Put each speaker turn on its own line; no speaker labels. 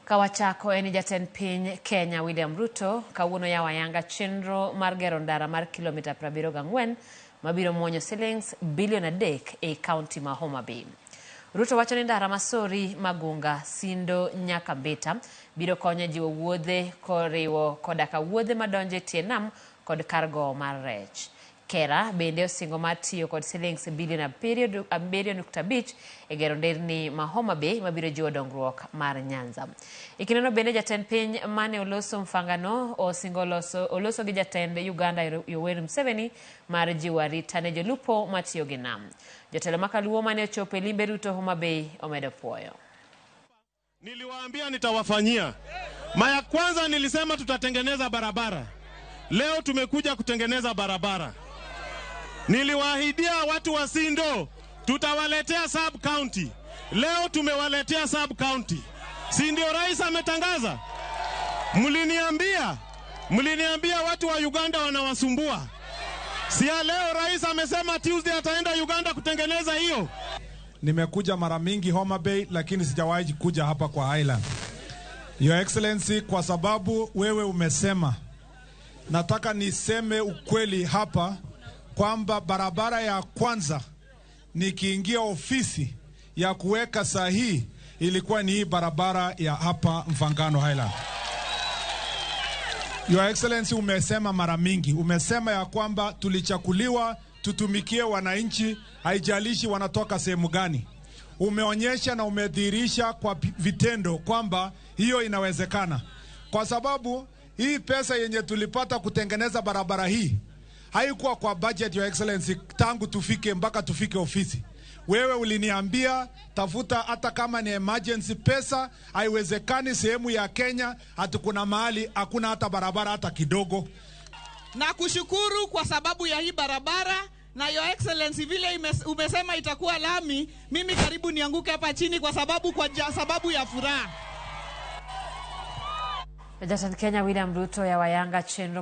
Kawachako en jatend piny Kenya William Ruto kawuono yawo ayanga chenro mar gero ndara mar kilomita 74 mabiro muonyo silings bilion 3 e kaunti ma Homa Bay. Ruto wacho ni ndara ma Sori Magunga Sindo nyaka Mbita biro konyo e jiwo wuodhe koriwo koda ka wuodhe madonjo e tie nam kod kar gowo mar rech. Kera bende osingo mar tiyo kod silings bilion 7.5 e gero nderni ma Homa Bay mabiro jiwo dongruok mar Nyanza. E kindeno bende jatend piny mane oloso Mfangano osingo loso, oloso gi jatend Uganda Yoweri Museveni mar jiwo arita ne jolupo matiyo gi nam. Jotelo makaluo mane ochopo e limbe Ruto Homa Bay omedo puoyo.
Niliwaambia nitawafanyia. Mara ya kwanza nilisema tutatengeneza barabara. Leo tumekuja kutengeneza barabara. Niliwaahidia watu wa Sindo tutawaletea sub county. Leo tumewaletea sub county. Si ndio rais ametangaza? Mliniambia watu wa Uganda wanawasumbua. Si ya leo rais amesema Tuesday ataenda Uganda kutengeneza hiyo.
Nimekuja mara mingi Homa Bay, lakini sijawahi kuja hapa kwa Highland. Your Excellency, kwa sababu wewe umesema, nataka niseme ukweli hapa kwamba barabara ya kwanza nikiingia ofisi ya kuweka sahihi ilikuwa ni hii barabara ya hapa Mfangano Highland. Your Excellency, umesema mara mingi, umesema ya kwamba tulichakuliwa tutumikie wananchi, haijalishi wanatoka sehemu gani. Umeonyesha na umedhihirisha kwa vitendo kwamba hiyo inawezekana, kwa sababu hii pesa yenye tulipata kutengeneza barabara hii haikuwa kwa budget, Your Excellency, tangu tufike mpaka tufike ofisi. Wewe uliniambia tafuta hata kama ni emergency pesa. Haiwezekani sehemu ya Kenya hati kuna mahali hakuna hata barabara hata kidogo.
Na kushukuru kwa sababu ya hii barabara na Your Excellency vile umesema itakuwa lami, mimi karibu nianguke hapa chini kwa sababu ya furaha.
Jatend Kenya William Ruto yawo ayanga chenro